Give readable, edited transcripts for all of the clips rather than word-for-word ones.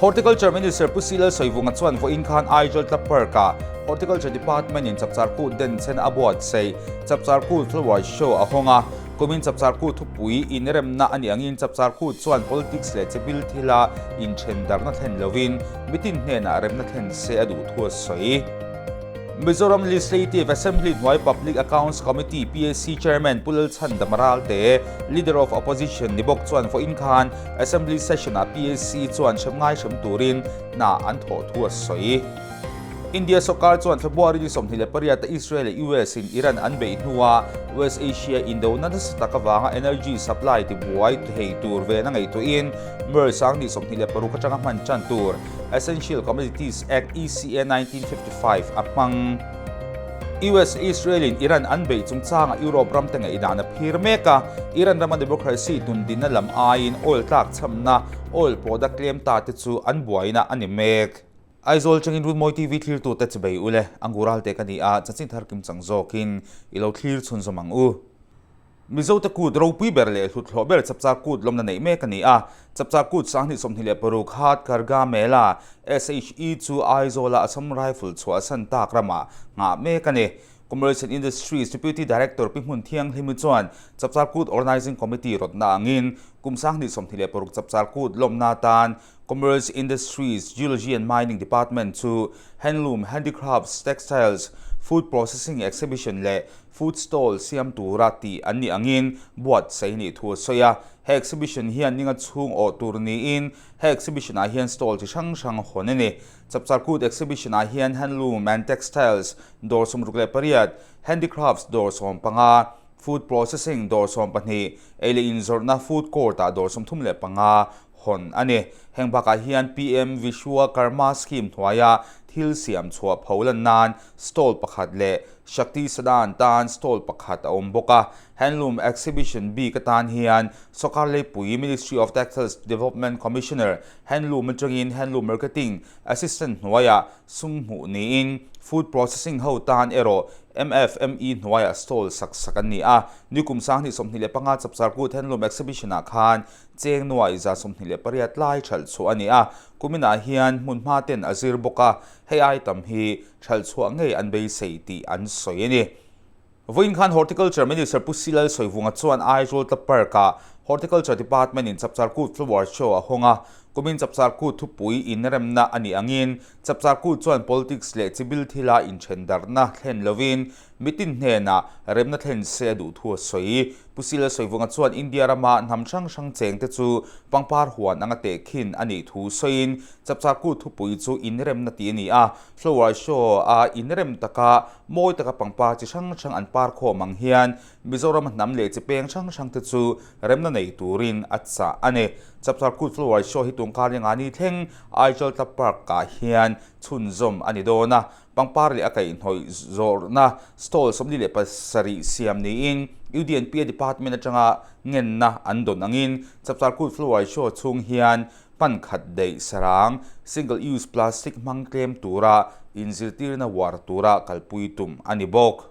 Horticulture Minister Pu C Lalsawivunga chuan vawiin khan Aizawl Club Park-ah Horticulture Department-in Chapchar Kut denchhen a buatsaih Chapchar Kut Flower Show a hawng a. Kumin Chapchar Kut thupui inremna a nih angin Chapchar Kut chuan politics leh chibil thila inthen darhna thlen lovin mitin hnenah remna thlen se a duh thu a sawi. Mizoram Legislative Assembly hnuai Public Accounts Committee, PAC, Chairman Pu Lalchhan Damaralte, Leader of Opposition ni bawk chuan vawiin khan Assembly Session-ah PAC chuan hrem ngai hrem turin hna an thawh thu a sawi. India sawrkar chuan February ni 28 a Israel leh US in Iran an beih hnua West Asia indona nasa tak avanga energy supply tibuai thei tur vena ngaihtuahin March sang ni 26 atanga hman tan tur Essential Commodities Act, ECA, 1955 a hmang. US Israel in Iran an beih chungchangah Europe ram te ngaihdan a phir mek a, Iran rama democracy tundinna lam aiin oil tlak chhamna, oil product tlem ta te chu an buaina a ni mek. Aizawl changin Runmawi TV thlirtute chi bei ule, Angural te ka ni a, chanchin thar kim chang zawkin i lo thlir chhunzawm ang u. Mizote kut ropui ber leh hluthlawh ber Chapchar Kut lawmna neih mek a ni a. Chapchar Kut 2026 khat Karga Mela, SHE chu Aizawla Assam Rifle chhuahsan tak ramah nghah mek a ni. Commerce and Industries Deputy Director Pi Hmun Thianghlimi chuan Chapchar Kut Organising Committee rawtna angin kum 2026 Chapchar Kut lawmna atan Commerce, Industries, Geology and Mining Department chu Handloom, Handicrafts, Textiles, Food Processing Exhibition leh Food Stall siam tura tih an nih angin buatsaih nih thu a sawi a. He exhibition hian ninga chhung awh tur niin he exhibition ah hian stall chi hrang hrang hawn a ni. Chapchar Kut exhibition ah hian Handloom and Textiles dawr 68, Handicrafts dawr 15, Food Processing dawr 12, ei leh inzawrhna Food Court ah dawr 35 hawn a ni. Heng bakah hian PM Vishwakarma Scheme hnuaia thil siam chhuah pho lan nan stall pakhat leh Shakti Sadan tan stall pakhat a awm bawk a. Handloom Exhibition bik atan hian Sawrkar Leipui Ministry of Textiles Development Commissioner Handloom atangin Handloom Marketing Assistant hnuaiah sum hmuh niin Food Processing ho tan erawh MFME hnuaiah stall sak sak an ni a. Nikum 2025 Chapchar Kut Handloom Exhibition-ah khan Cheng nuai 28 lai thalh chhuah a ni a, kuminah hian hmun hma ten a zir bawk a, hei ai tam hi thalh chhuah ngei an beisei tih an sawi a ni. Vawiin khan Horticulture Minister Pu Silal Sawivunga chuan Aizawl Tla Park-ah Horticulture Department-in Chapchar Kut Flower Show a hawng a, kumin Chapchar Kut thupui inremna a nih angin Chapchar Kut chuan politics leh chibil thila inthen darhna thlen lovin Mitin hnenah remna thlen se a duh thu a sawi. Pu Sila Sawivunga chuan India rama hnam hrang hrang chengte chu pangpar huan anga tehkhin a nih thu sawiin Chapchar Kut thupui chu inremna tih a ni a, Flower Show a inrem taka mawi taka pangpar chi hrang hrang an par khawm ang hian Mizorama hnam leh chi peng hrang hrangte chu remna nei turin a chah a ni. Chapchar Kut Flower Show hi tungkar ni ni thleng Aizawl Club Park-ah hian chhunzawm a ni dawn a. Pangpar leh a kaihhnawih zawrhna stall 47 siam niin UDNPA department atanga ngenna an dawn angin Chapchar Kut Flower Show chhung hian hman khat daih sarang, single use plastic hmang tlem tura inzirtirna uar tura kalpui tum a ni bawk.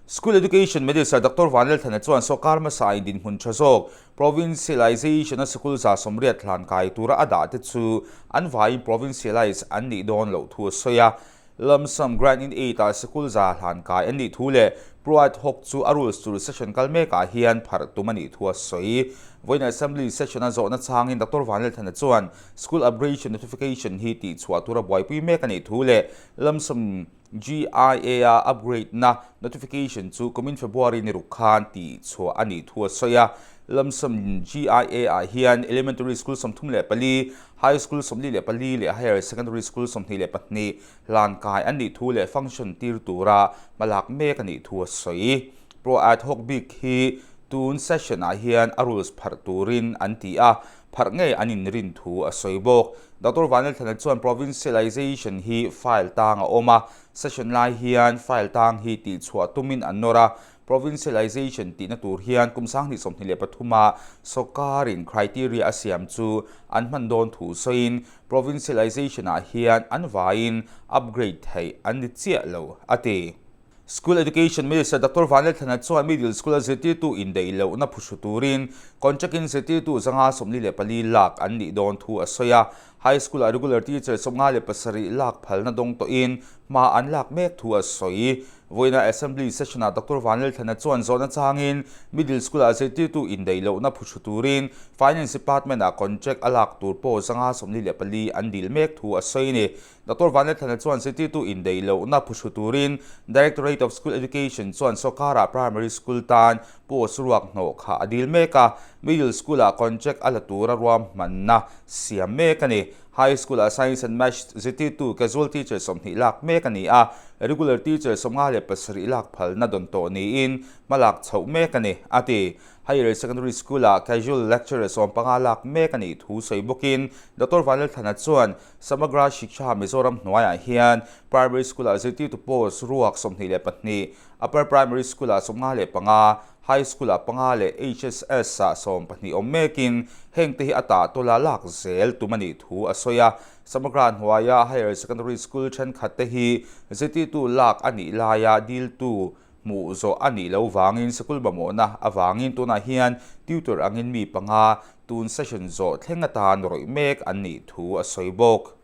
School Education Minister Doctor Vanlalthana chuan sawrkar hmasa in dinhmun tha zawk provincialization a sikul 80 hlan kai tura a dah te chu an vaiin provincialize an nih dawn loh thu a sawi a. Lump sum grant in aid ah sikul 100 hlan kai an nih thu leh pro ad hoc chu a rules tur session kal mekah hian pharh tum a nih thu a sawi. Vawiin Assembly session a zawhna changin Doctor Vanlalthana chuan school upgradation notification hi tihchhuah tura buaipui mek a nih thu leh lump sum GIA-a upgrade-na notification chu kumin February ni ruk khan tihchhuah a nih thu a sawi a. Lumsum GIA-ah hian Elementary School 34, High School 44 leh Higher Secondary School 22 hlan kai an nih thu leh function tir tura hmalak mek a nih thu a sawi. Pro ad hoc bik hi tun session-ah hian a rules pharh turin an ti a, pharh ngei an inrin thu a sawi bawk. Doctor Vanlalthana chuan provincialization hi file tang a awm a, session lai hian file tang hi tihchhuah tumin an nawr a, provincialization tihna tur hian kum 2023 a sawrkarin criteria a siam chu an hman dawn thu sawiin provincialization ah hian an vaiin upgrade theih an ni chiah lo, a ti. School Education Minister Doctor Vanlalthlana chuan Middle School-a zirtirtu indaih lohna phuhru turin contract-in zirtirtu 144 lak an nih dawn thu a sawi a. High School-ah regular teacher 57 lak phalna dawng tawhin hma an lak mek thu a sawi. Vawiina Assembly Session-ah Doctor Vanlalthlana chuan zawhna changin Middle School-ah zirtirtu indaih lohna phuhru turin Finance Department-ah contract a lak tur pawh 144 an dil mek thu a sawi a ni. Doctor Vanlalthlana chuan zirtirtu indaih lohna phuhru turin Directorate of School Education chuan sawrkarah Primary School tan post ruak hnawh kha a dil mek a, Middle School-ah contract a la tura ruahmanna siam mek a ni. High School-ah Science and Maths zirtirtu casual teacher 20 lak mek a ni a, regular teacher 57 lak phalna dawn tawh niin hma lak chhoh mek a ni, a ti. Higher Secondary School-ah casual lecturer 15 lak mek a nih thu sawi bawkin Doctor Vanlalthlana chuan Samagra Shiksha Mizoram hnuaiah hian Primary School-ah zirtirtu post ruak 22, Upper Primary School-ah 55, High School-ah panga leh HSS-ah 12 awm mekin hengte hi a tah tawla lak zel tum a nih thu a sawi a. Samagra hnuaia Higher Secondary School thenkhatte hi zirtirtu lak a nih laia diltu Hmuh zawh a nih loh vangin sikul mamawhna avangin tunah hian tutor angin mi panga tun session zawh thleng atan rawih mek an nih thu a sawi bawk.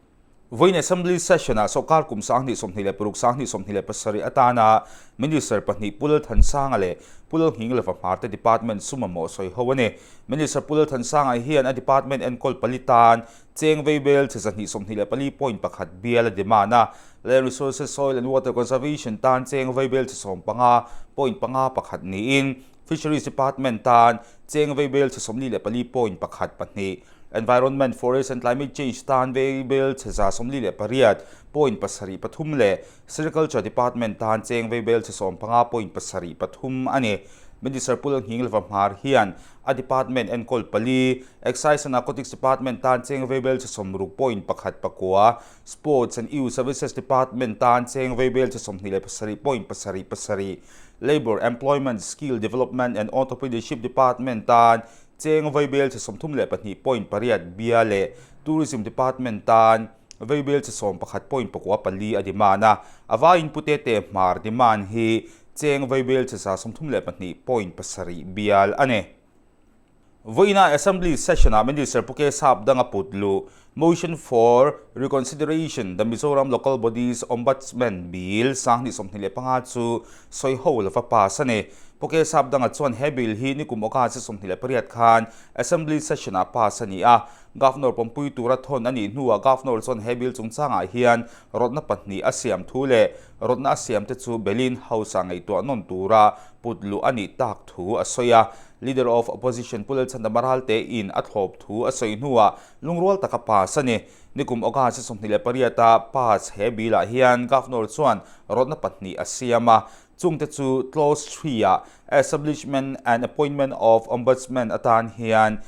Vawiin Assembly session-ah sawrkar kum 2026 2027 atana Minister pahnih Pu Lalthansanga leh Pu Lalnghinglova Hmarte Department sum mamawh sawi ho a ni. Minister Pu Lalthansanga hian a department enkawl pali tan Cheng Veibel chhe 224.1 bial a demand a, Land Resources, Soil and Water Conservation tan Cheng Veibel chhe 15.51 niin Fisheries Department tan Cheng Veibel chhe 44.12, Environment, Forest and Climate Change tan Veibel chhe 148.73 leh Sericulture Department tan Cheng Veibel chhe 15.73 a ni. Minister Pu Lalnghinglova Hmar hian a department enkawl pali, Excise and Narcotics Department tan cheng veibel che 60.19, Sports and Youth Services Department tan cheng veibel che 27.77, Labour, Employment, Skill Development and Entrepreneurship Department tan cheng veibel che 32.8 bia leh Tourism Department tan veibel che 11.94 a demand a. A vaiin Pu Tete Hmar demand hi cheng veibel che 32.7 bial a ni. Vawiina Assembly Session-ah Minister Pu K Sap danga put luh Motion for Reconsideration the Mizoram Local Bodies Ombudsman Bill 2025 chu sawi ho lova pass a ni. Pu K Sap danga chuan he bill hi nikum August 28 khan Assembly Session-ah pass a ni a. Governor pawmpui tura thawn a nih hnuah Governor chuan he bill chungchangah hian rawtna pahnih a siam thu leh rawtna a siamte chu Berlin House-ah ngaihtuah nawn tura put luh a nih tak thu a sawi a. Leader of Opposition Pu Lalchhandama Ralte in a thlawp thu a sawi hnuah lungrual taka pass a ni. Nikum August 28 a pass he bill ah hian Governor chuan rawtna pahnih a siam a, chungte chu Clause 3 ah Establishment and Appointment of Ombudsman atan hian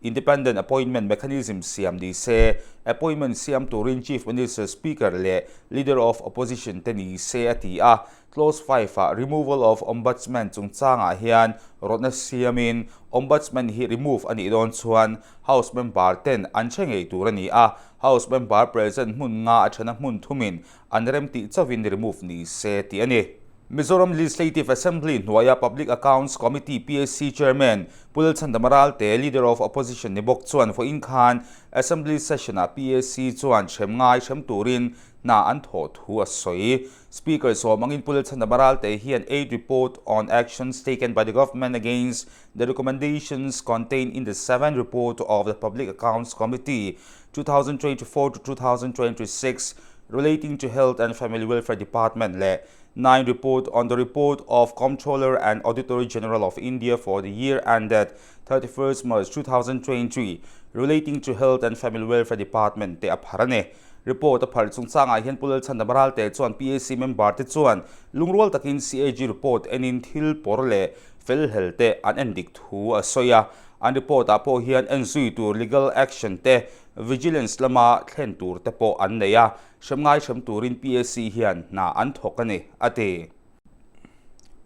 Independent Appointment Mechanism siam ni se, appointment siam turin Chief Minister, Speaker leh Leader of Opposition te ni se a ti a. Clause 5 ah Removal of Ombudsman chungchangah hian rawtna siamin Ombudsman hi remove a nih dawn chuan House member ten an hre ngei tur a ni a, House member present hmun nga a thena hmun thumin an rem tih chauhin remove ni se tih a ni. Mizoram Legislative Assembly hnuaia Public Accounts Committee, PAC, Chairman Pu Lalchhandama Ralte, Leader of Opposition ni bawk chuan vawiin khan Assembly Session-ah PAC chuan hrem ngai hrem turin hna an thawh thu a sawi. Speaker sawm angin Pu Lalchhandama Ralte hian Eight Report on Actions Taken by the Government Against the Recommendations Contained in the Seventh Report of the Public Accounts Committee 2024 to 2026 Relating to Health and Family Welfare Department leh Nine Report on the Report of Comptroller and Auditor General of India for the year ended 31st March 2023 relating to Health and Family Welfare Department te a phar a ni. Report a phar chungchangah hian Pu Lalchhandama Ralte chuan PAC member te chuan lungrual takin CAG report enin thil pawr leh fel hlel te an en dik thu a sawi a. An report ah pawh hian en zui tur legal action te vigilance lama thlen tur te pawh an nei a, hrem ngai hrem turin PAC hian hna an thawk a ni, a ti.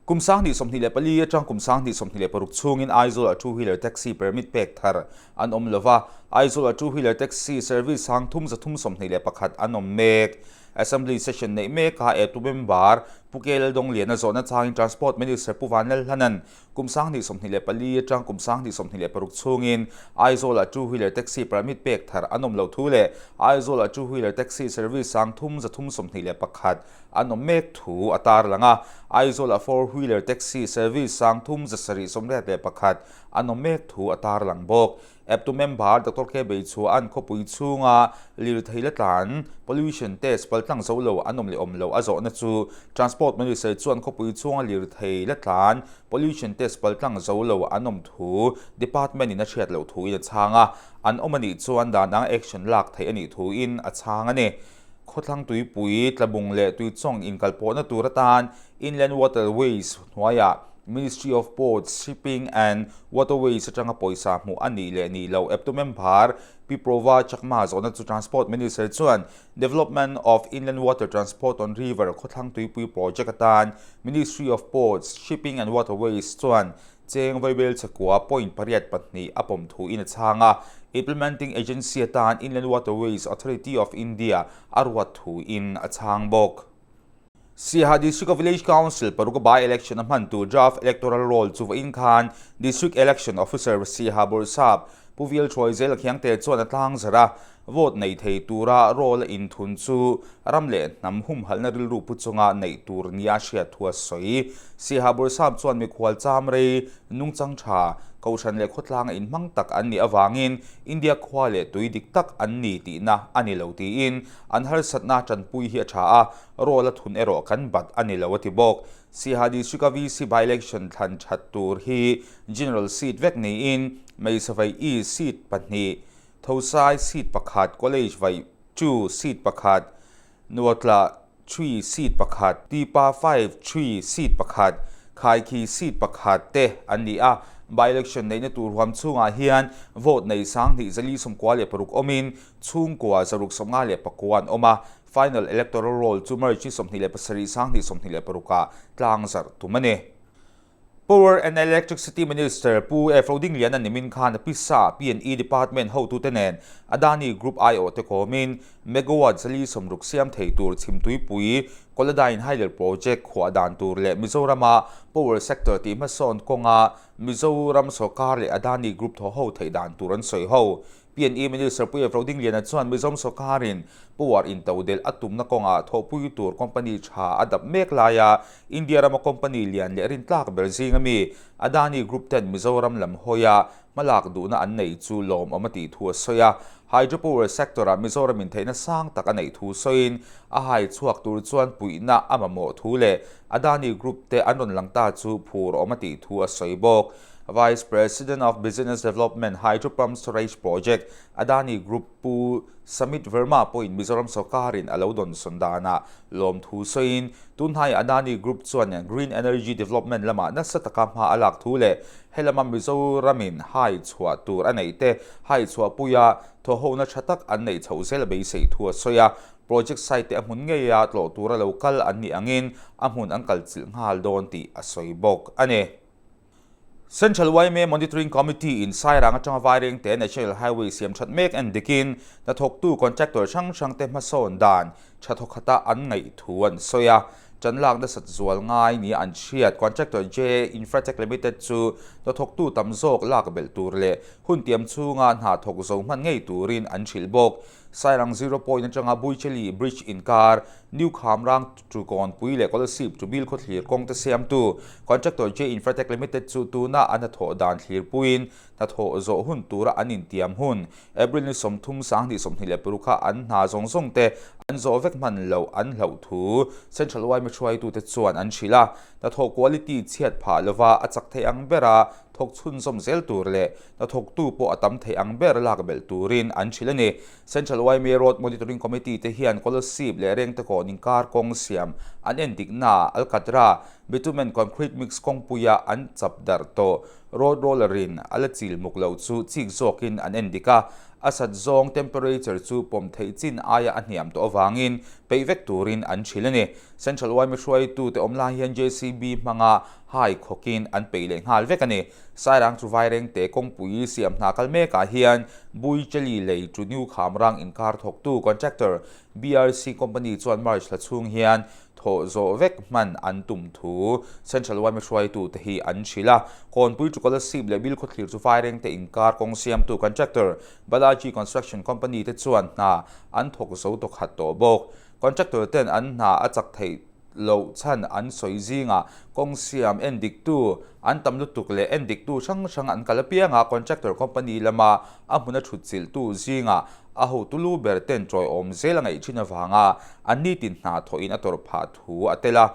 Kum 2024 atang kum 2026 chhungin Aizawl-ah two-wheeler taxi permit pek thar an awm lo va, Aizawl-ah two-wheeler taxi service sang thum 321 an awm mek. Assembly session neih mekah eptu member Pu K Laldawngliana zawhna changin Transport Minister Pu Vanlalhlana'n kum 2024 atang kum 2026 chhungin Aizawl-ah two wheeler taxi permit pek thar an awm loh thu leh Aizawl-ah two wheeler taxi service 3321 an awm mek thu a tarlang a. Aizawl-ah four wheeler taxi service 3781 an awm mek thu a tarlang bawk. Eptu member Doctor K Beichhua'n khawpui chhunga lirthei la tlan, pollution test, paltlang zo lo an awm leh awm lo a zawhna chu Transport Minister chuan khawpui chhunga lirthei la tlan, pollution test, paltlang zo lo an awm thu department in a hriat loh thuin a chhang a, an awm a nih chuan dan anga action lak theih a nih thuin a chhang a ni. Khawthlang tuipui, tlabung leh tuichawng inkalpawhna tur atan Inland Waterways hnuaiah Ministry of Ports, Shipping and Waterways atanga pawisa hmuh a nih leh nih loh eptu member Pi Prova Chakma zawhna chu Transport Minister chuan Development of Inland Water Transport on River Khawthlang Tuipui Project atan Ministry of Ports, Shipping and Waterways chuan cheng vaibel chakua point pariat pahnih a pawm thuin a chhang a, Implementing Agency atan Inland Waterways Authority of India a ruat thuin a chhang bawk. Siaha District-a Village Council paruk a by-election a hman tur draft electoral roll chu vawiin khan District Election Officer Siaha Bawrhsap Pu Vial Hruaizela Khiangte chuan a tlang zarh a, vote nei thei tura roll a inthun chu ram leh hnam humhalhna rilru pu chunga neih tur nia hriat thu a sawi. Siaha Bawrhsap chuan mikhual cham rei nungchang tha, kohhran leh khawtlanga inhmang tak an nih avangin India khua leh tui dik tak an ni tihna a ni lo tiin An harsatna tanpui hi a tha a, roll a thun erawh kan bat a ni lo a ti bawk. Siaha District-a VC by-election thlan that tur hi General seat vek niin Meisavai East seat pahnih, Thosai seat pakhat, College Vai two seat pakhat, Nuatla three seat pakhat, Tipa five three seat pakhat, Khaikhi seat pakhat te an ni a. By-election neihna tur huam chhungah hian vote nei 2496 awmin Chhungkua 654 an awm a, final electoral roll chu March ni 27 2026 ah tlang zarh tum a ni. Power and Electricity Minister Pu F Rodingliana nimin khan a pisa P&E Department hotute nen Adani Group aiawhte kawmin megawatt 460 siam thei tur chhimtuipui Koladyne Hydel Project khuah dan tur leh Mizorama power sector tih hmasawn kawnga Mizoram sawrkar leh Adani Group thawhho theih dan tur an sawi ho. PNE Minister Pu Evro Dingliana chuan Mizoram sawrkarin power intodelh a tumna kawngah thawhpui tur company tha a dap mek laia India rama company lian leh rintlak ber zinga mi Adani Group ten Mizoram lam hawia hmalak duhna an neih chu lawmawm a tih thu a sawi a. Hydropower sector-ah Mizoram intheihna sang tak a neih thu sawiin a hai chhuak tur chuan puihna a mamawh thu leh Adani Group te an rawn lang ta chu phur awm a tih thu a sawi bawk. Vice President of Business Development Hydro Pump Storage Project, Adani Group Pu Samit Verma pawhin Mizoram sawrkarin a lo dawnsawn danah lawmthu sawiin, tunhnai Adani Group chuan Green Energy Development lamah nasa taka hma a lak thu leh helama Mizoramin hai chhuah tur a neih te hai chhuahpuia thawhhona tha tak an neih chhoh zel a beisei thu a sawi a. Project site te a hmun ngeia tlawh tura lo kal an nih angin a hmun an kalchilh nghal dawn tih a sawi bawk a ni. Central yma Monitoring Committee in Sairang atanga Vairengte National Highway siam that mek en dikin hnathawktu contractor hrang hrangte hmasawn dan tha thawkhata an ngaih thu an sawi a. Tan lak nasat zual ngai nia an hriat contractor J Infratech Limited chu hnathawktu tam zawk lak belh tur leh hun tiam chhunga hna thawk zo hman ngei turin an hrilh bawk. Sairang Zero Point atanga Buicheli Bridge inkar, New Khamrang to Kawnpui leh Kolasib to Bilkhawthlir kawng te siamtu Contractor J Infratech Limited chu tuna a hnathawh dan thlirpuiin hnathawh zawh hun tura an intiam hun April ni 30 2026 kha an hna zawng zawng te an zawh vek hman loh an hlauh thu Central yma hruaitute chuan an hrilh a. Hnathawh quality chhiat phah lova a chak thei ang bera thawk chhunzawm zel tur leh hnathawktu pawh a tam thei ang ber lak belh turin an hrilh a ni. Central yma Road Monitoring Committee te hian Kolasib leh Rengtekawn inkar kawng siam an en diknaah Alkatra Bitumen Concrete Mix kawngpuia an chap darh tawh road roller in a la chil muk loh chu chik zawkin an en dik a. A sat zawng, temperature, chu pawm theih chin aia a hniam tawh avangin peih vek turin an hrilh a ni. Central yma hruaitute awm lai hian JCB hmanga hai khawkin an peih leh nghal vek a ni. Sairang chu Vairengte kawngpui siam hna kal mekah hian Buichali lei to New Khamrang inkar thawktu contractor BRC company chuan March thla chhung hian thawh zawh vek hman an tum thu Central yma hruaitute hi an hrilh a. Kawnpui Tukalasip leh Bilkhawthlir chu Vairengte inkar kawng siamtu contractor Balaji Construction Company te chuan hna an thawk zo tawkhat tawh bawk. Contractor ten an hna a chak theih loh chhan an sawi zingah kawng siam endiktu an tam lutuk leh endiktu hrang hrang an kal apianga contractor company lama a hmuna thut chilhtu zingah a hotu lu ber ten tawiawm zel a ngaih thin avanga an nitin hna thawhin a tawrh phah thu a tel a.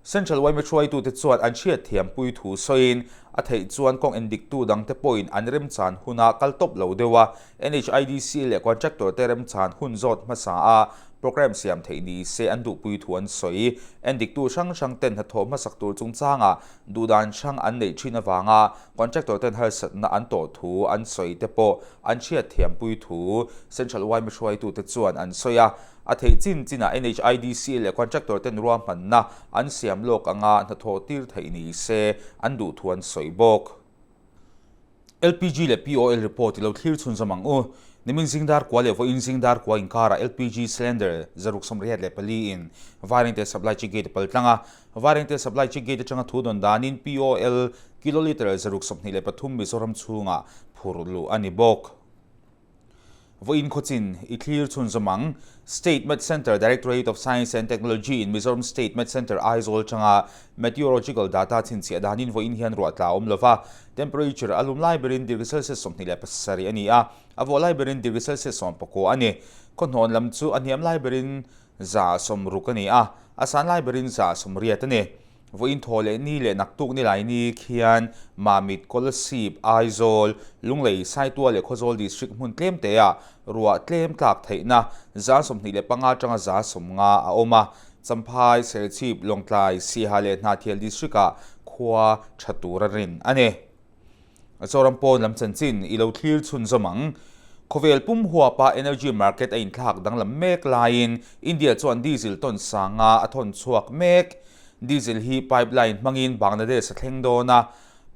Central yma hruaitute chuan an hriatthiampui thu sawiin a theih chuan kawng endiktu dangte pawhin an remchan huna kal tawp lo deuh a, NHIDC leh contractor te remchan hun zawt hmasa a programme siam theih ni se an duhpui thu an sawi. Endiktu hrang hrang ten hnathawh hmasak tur chungchangah duhdan hrang an neih thin avanga contractor ten harsatna an tawh thu an sawi te pawh an hriatthiampui thu Central yma hruaitute chuan an sawi a. A theih chin chinah NHIDC leh contractor ten ruahmanna an siam lawk anga hnathawh tir theih ni se an duh thu an sawi bawk. LPG leh POL report i lo thlir chhunzawm ang u. Nimin zingdar kua leh vawiin zingdar kua inkarah LPG cylinder 684 in Vairengte Supply Check Gate a pal tlang a. Vairengte Supply Check Gate atanga thu dawn danin POL kilolitre 123 Mizoram chhungah phurh luh a ni bawk. Vawiin khawchin i thlir chhunzawm ang. State Met Centre Directorate of Science and Technology in Mizoram State Met Centre Aizawl atanga Meteorological data chhinchhiah danin vawiin hian ruah tla a awm lova, temperature a lum lai berin degree Celsius 27 a ni a, a vawh lai berin degree Celsius 19 a ni. Khawhnawn lam chu a hniam lai berin 60 a ni a, a san lai berin 80 a ni. Vawiin thaw leh ni leh naktuk ni lai ni khian Mamit, Kolasib, Aizawl, Lunglei, Saitual leh Khawzawl District hmun tlem teah ruah tlem tlak theihna 25 atanga 50 a awm a. Champhai, Serchhip, Lawngtlai, Siaha leh Hnahthial District-ah khua tha tur a rin a ni. Zoram pawn lam chanchin i lo thlir chhunzawm ang. Khawvel pum huapa energy market a inthlak danglam mek laiin India chuan diesel tawn sanga a thawn chhuak mek. Diesel hi pipeline hmangin Bangladesh a thleng dawn a,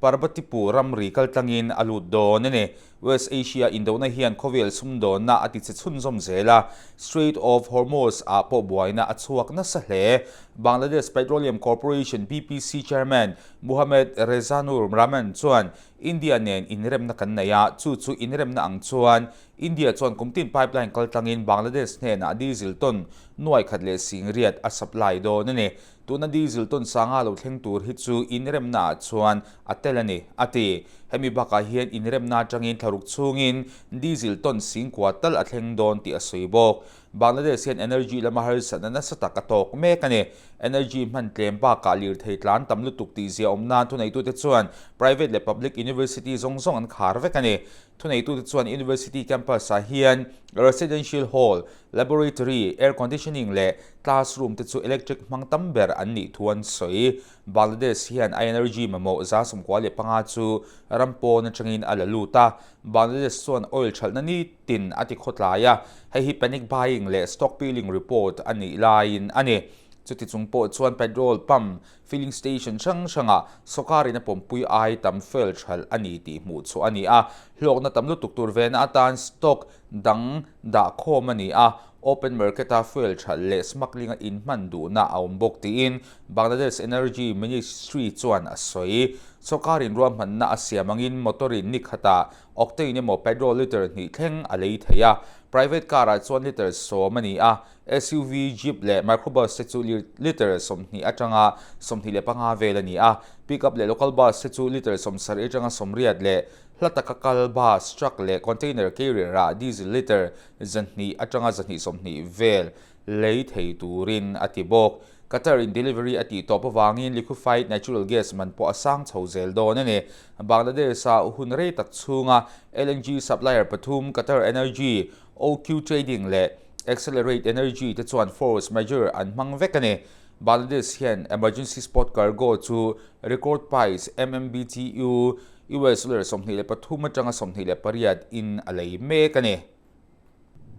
Parbatipur ramri kaltlangin a lut dawn a ni. West Asia indona hian khawvel sumdawnna a tichhe chhunzawm zel a, Strait of Hormuz ah pawh buaina a chhuak nasa hle. Bangladesh Petroleum Corporation, BPC, Chairman Muhammad Rezanur Rahman chuan India nen inremna kan nei a, chu chu inremna ang chuan India chuan kumtin pipeline kaltlangin Bangladesh hnenah diesel ton nuai khat leh sing riat a supply dawn a ni. Tuna diesel ton sanga lo thleng tur hi chu inremna ah chuan a tel a ni, a ti. Hemi bakah hian inremna atangin thlaruk chhungin diesel ton singkua tal a thleng dawn tih a sawi bawk. Bangladesh hian energy lama harsatna nasa tak a tawk mek a ni. Energy hman tlem bakah lirthei tlan tam lutuk tih zia awm nan thuneitute chuan private leh public university zawng zawng an khar vek a ni. Thuneitute chuan university campus ah hian residential hall, laboratory, air conditioning leh classroom te chu electric hmang tam ber an nih thu an sawi. Bangladesh hian a energy mamawh 95 chu ram pawn atangin a la lut a. Bangladesh chuan oil thalhna ni tin a ti khawtlai a, hei hi panic buying leh stock piling report a nih laiin a ni. Chuti chung pawh chuan petrol pump, filling station hrang hrangah sawrkarin a pawmpui ai tam fuel thalh a ni tih hmuh chhuah a ni a, hlawkna tam lutuk tur vena atan stock dang dah khawm a ni a, open market-a fuel thalh leh smuggling-a inhman duhna a awm bawk tiin Bangladesh Energy Ministry chuan a sawi. Sawrkarin ruahmanna a siam angin motor-in ni khatah Octane emaw petrol litre hnih thleng a lei thei a, private car ah chuan litre 10 a ni a, SUV, Jeep leh microbus te chu litre 20 atanga 25 vel a ni a, pickup leh local bus te chu litre 70 atanga 80 leh hla taka kal bus, truck leh container carrier ah diesel litre 200 atanga 220 vel lei thei turin a ti bawk. Qatar in delivery a tih tawp avangin liquefied natural gas man pawh a sang chho zel dawn a ni. Bangladesh-a hun rei tak chhunga LNG supplier pathum Qatar Energy, OQ Trading leh Excelerate Energy te chuan force majeure an hmang vek a ni. Bangladesh hian emergency spot cargo chu record price MMBTU. US dollar 23 atanga 28 in a lei mek a ni.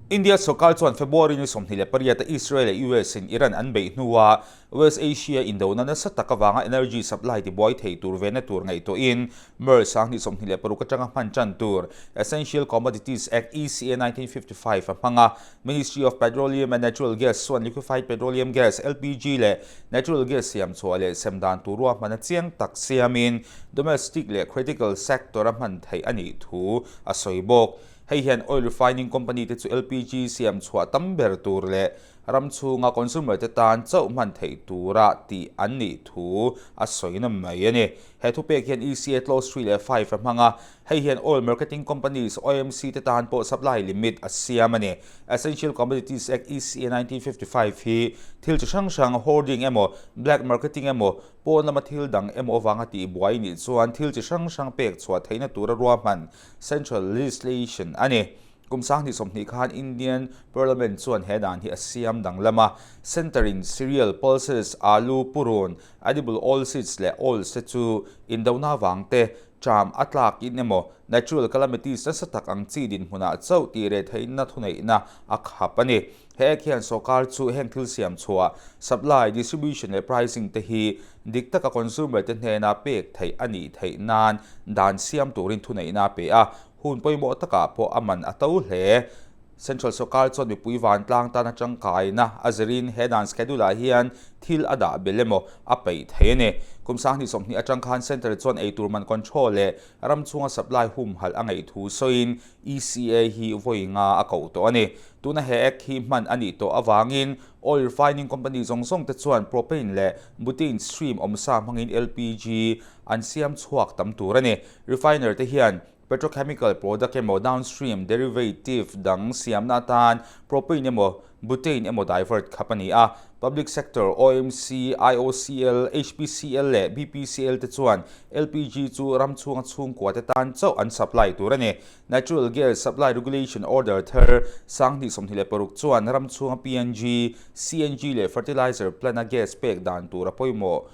India sorkar chuan February ni 28 a Israel leh US in Iran an beih hnua West Asia indona nasa tak avanga energy supply tibuai thei tur vena tur ngaihtuahin March 2026 atanga hman tan tur Essential Commodities Act, ECA, 1955 a hmang a. Ministry of Petroleum and Natural Gas chuan Liquefied Petroleum Gas, LPG, leh Natural Gas siam chhuah leh sem dan tur ruahmana chiang tak siamin domestic leh critical sector a hman theih a nih thu a sawi bawk. Hei hian oil refining company te chu LPG siam chhuah tam ber tur leh ram chhunga consumer te tan chauh hman theih tura tih an nih thu a sawi na mai a ni. He thupek hian ECA Clause 3 leh 5 a hmang a, hei hian oil marketing companies, OMC, te tan pawh supply limit a siam a ni. Essential Commodities Act, ECA, 1955 hi thil chi hrang hrang hoarding emaw, black marketing emaw, pawn lama thil dang emaw avanga tihbuai nih chuan thil chi hrang hrang pek chhuah theihna tura ruahman Central Legislation a ni. Kum 2020 khan Indian Parliament chuan he dan hi a siam danglam a. Centre in cereal, pulses, alu, purun, edible oil seeds leh oils te chu indona avang te, tram a tlak in emaw natural calamities nasa tak ang chi dinhmunah chauh tih reh theihna thuneihna a khap a ni. He ek hian sawrkar chu heng thil siam chhuah, supply, distribution leh pricing te hi dik taka consumer te hnena pek theih a nih theih nan dan siam turin thuneihna a pe a, hun pawimawh takah pawh a man a to hle. Central sawrkar chuan mipui vantlang tana tangkaina a zirin he dan schedule ah hian thil a dah belh emaw a peih thei a ni. Kum 2020 atang khan Centre chuan eitur man control leh ram chhunga supply humhalh a ngaih thu sawiin ECA hi vawi nga a koh tawh a ni. Tuna he Act hi hman a nih tawh avangin oil refining company zawng zawng te chuan propane leh butane stream awmsa hmangin LPG an siam chhuak tam tur a ni. Refiner te hian petrochemical product emaw downstream derivative dang siamna atan propane emaw butane emaw divert khap a ni a. Public sector OMC, IOCL, HPCL leh BPCL te chuan LPG chu ram chhunga chhungkua te tan chauh an supply tur a ni. Natural Gas Supply Regulation Order thar 2026 chuan ram chhunga PNG, CNG leh fertilizer plant-a gas pek dan tur a pawimawh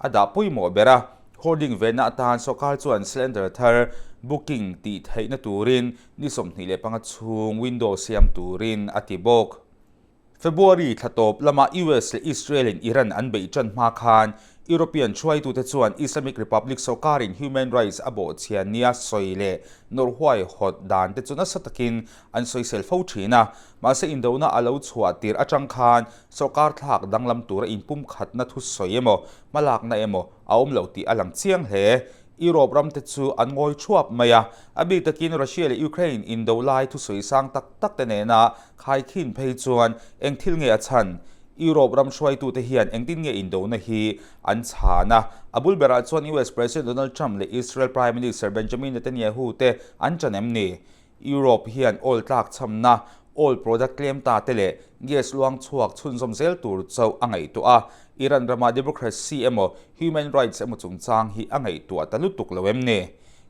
a dah pawimawh ber a. Hoarding venna atan sawrkar chuan cylinder thar booking tih theihna turin ni 25 chhung window siam turin a ti bawk. February thla tawp lama US leh Israel-in Iran an beih tan hma khan European hruaitute chuan Islamic Republic sawrkarin human rights a bawhchhia nia sawi leh nawrh huaihawt dan te chu nasa takin an sawisel fo thin a. Mahse indona a lo chhuah tir atang khan sawrkar thlak danglam tura inpumkhatna thusawi emaw hmalakna emaw a awm lo tih a lang chiang hle. Europe ram te chu an ngawi thuap mai a, a bik takin Russia leh Ukraine indo lai thusawi sang tak tak te nena khaikhin phei chuan eng thil nge a chhan? Europe ram hruaitute hian engtin nge indona hi an chhan a? A bul berah chuan US President Donald Trump leh Israel Prime Minister Benjamin Netanyahu te an chan em ni? Europe hian oil tlak chhamna, oil product tlem ta te leh gas luang chhuak chhunzawm zel tur chauh a ngaihtuah a. Iran rama democracy emaw human rights emaw chungchang hi a ngaihtuah ta lutuk lo em ni?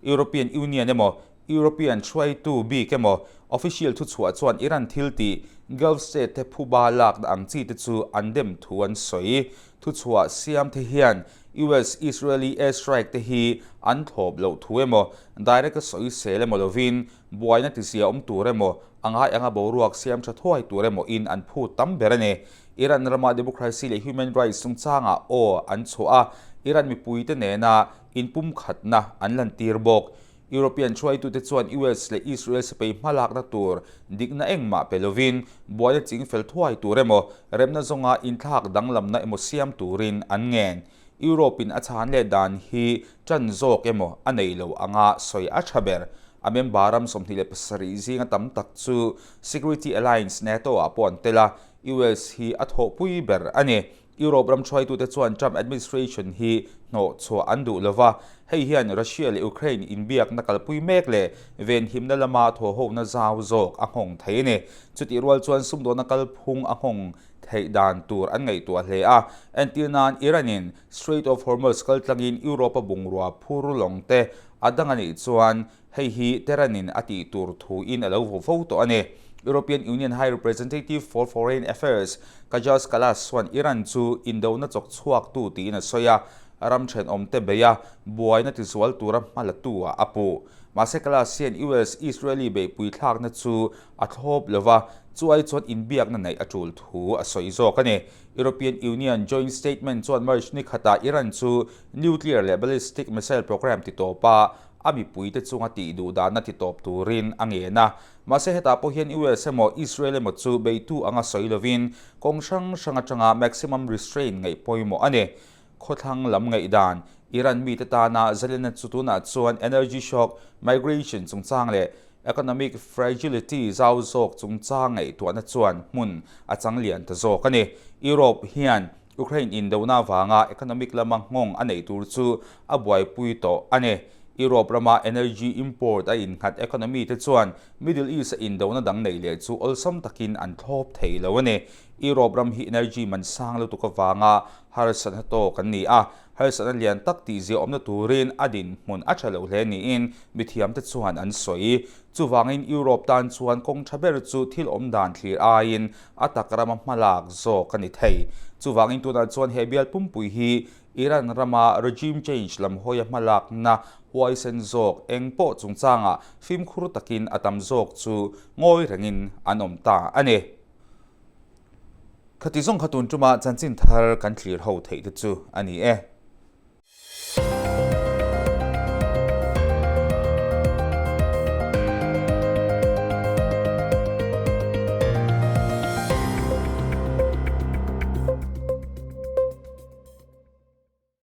European Union emaw European hruaitu bik emaw official thuchhuah chuan Iran thil tih Gulf state te phuba lakna ang chi te chu an dem thu an sawi. Thuchhuah siam te hian US Israeli air strike te hi an thlawp loh thu emaw, direct a sawisel emaw lovin buaina tizia awm tur emaw, a ngai anga boruak siam tha thuai tur emaw in an phut tam ber a ni. Iran rama democracy leh human rights chungchangah aw an chhuah a, Iran mipuite nena inpumkhatna an lantir bawk. European hruaitute chuan US leh Israel sipai hmalakna tur dikna engmah pe lovin buaina chingfel thuai tur emaw, remna zawnga inthlak danglamna emaw siam turin an ngen. Europe-in a chhan leh dan hi ṭan zawk emaw a nei lo anga sawi a ṭha ber. A member ram 27 zinga tam tak chu Security Alliance NATO-ah pawh an tel a, US hi a thawhpui ber a ni. Europe ram hruaitute chuan Trump administration hi hnawhchhuah an duh lova, hei hian Russia leh Ukraine inbiakna kalpui mek leh venhimna lama thawhhona zau zawk a nghawng thei a ni. Chutih rual chuan sumdawna kalphung a nghawng theih dan tur an ngaihtuah hle a. Entir nan Iran-in Strait of Hormuz kaltlangin Europe-a bungrua phur lawng te a dang a nih chuan Hei hi Tehran-in a tih tur thuin a lo vo fo tawh a ni. European Union High Representative for Foreign Affairs, Kaja Kallas chuan Iran chu indona chawk chhuaktu tiin a sawi a. Ram thenawmte beia buaina tizual tura hma latu-ah a puh. Mahse Kallas hian US-Israeli beihpui thlakna chu a thlawp lo va, chu ai chuan inbiakna neih a tul thu a sawi zawk a ni. European Union Joint Statement chuan March ni khatah Iran chu nuclear leh ballistic missile program titawp a, a mipuite chunga tih duh dahna titawp turin a ngen a. Mahse hetah pawh hian US emaw Israel emaw chu beitu anga sawi lovin kawng hrang hrang atanga maximum restraint ngaih pawimawh a ni. Khawthlang lam ngaihdan, Iran mite tana zalenna chu tunah chuan energy shock, migration chungchang leh economic fragility zau zawk chungchang ngaihtuahna chuan hmun a chang lian ta zawk a ni. Europe hian Ukraine indona avanga economic lama nghawng a neih tur chu a buaipui tawh a ni. Europe rama energy import a innghat economy te chuan Middle East-a indona dang neih leh chu awlsam takin an thlawp thei lo a ni. Europe ram hi energy man sang lutuk avanga harsatna tawk an ni a, harsatna lian tak tihzia awmna turin a dinhmun a tha lo hle niin mithiamte chuan an sawi. Chuvangin Europe tan chuan kawng tha ber chu thil awm dan thlir aiin a tak rama hmalak zawk a ni thei. Chuvangin tunah chuan he bial pumpui hi Iran rama regime change lam hawia hmalakna huaisen zawk eng pawh chungchangah fimkhur takin a tam zawk chu ngawi rengin an awm ta a ni. Khati zawng kha tun tuma chanchin thar kan thlir ho theih te chu a ni e.